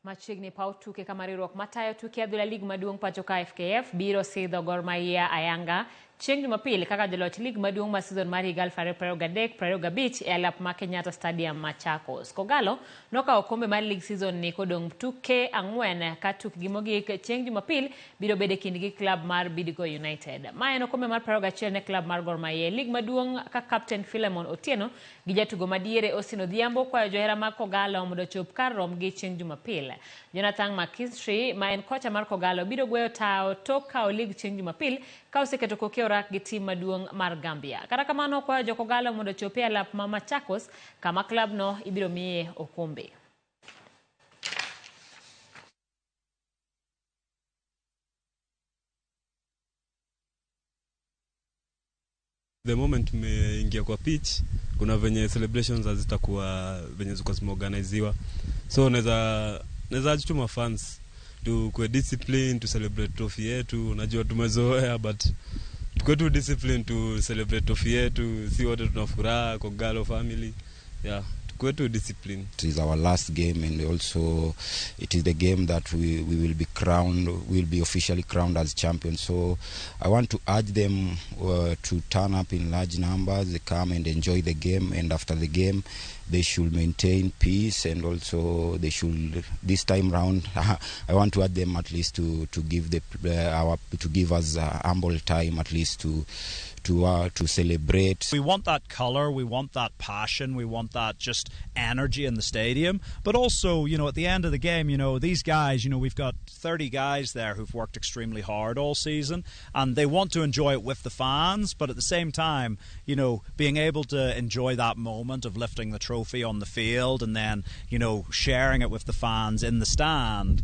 Machiegni paw tuke kama riwruok matayo tuke adhula lig maduong' pacho ka FKF biro sidho Gor Mahia ayanga chieng' Jumapil kaka joloch lig maduong' ma season mar higa 2023-25 e alap ma Kenyatta Stadium Machakos. Kogalo nokawo okombe mar lig season ni kodong' tuke 4 ka tukgi mogik chieng' Jumapil biro bedo e kindgi klab mar Bidco United. Ma en okombe mar 21 ne klab mar Gor Mahia e lig maduong' ka kapten Philemon Otieno gi jatugo madiere Austin Odhiambo kwayo johera mag Kogalo mondo ochop kar romgi chieng' Jumapil. Jonathan McKinstry ma en kocha mar Kogalo biro gweyo tao tok kawo lig chieng' Jumapil ka oseketo koke orak gi tim maduong' mar Gambia. Kata kamano okwayo jo Kogalo mondo ochop e alap ma Machakos kama klabno ibiro miye okombe. The moment tumeingia kwa pitch, kuna venye celebrations hazitakuwa venye zilikuwa zimeorganiziwa, so naweza urge tu mafans tukue discipline to celebrate trophy yetu. Unajua tumezoea, but tukue tu discipline to celebrate trophy yetu, si wote tuna furaha Kogalo family, yeah, tukue tu discipline. It is our last game, and also it is the game that we will be crowned, will be officially crowned as champions. So I want to urge them to turn up in large numbers, they come and enjoy the game, and after the game they should maintain peace, and also they should, this time round, I want to urge them at least to give the our to give us ample time at least to celebrate. We want that color, we want that passion, we want that just energy in the stadium. But also, you know, at the end of the game, you know, these guys, you know, we've got 30 guys there who've worked extremely hard all season, and they want to enjoy it with the fans, but at the same time, you know, being able to enjoy that moment of lifting the trophy on the field and then, you know, sharing it with the fans in the stand.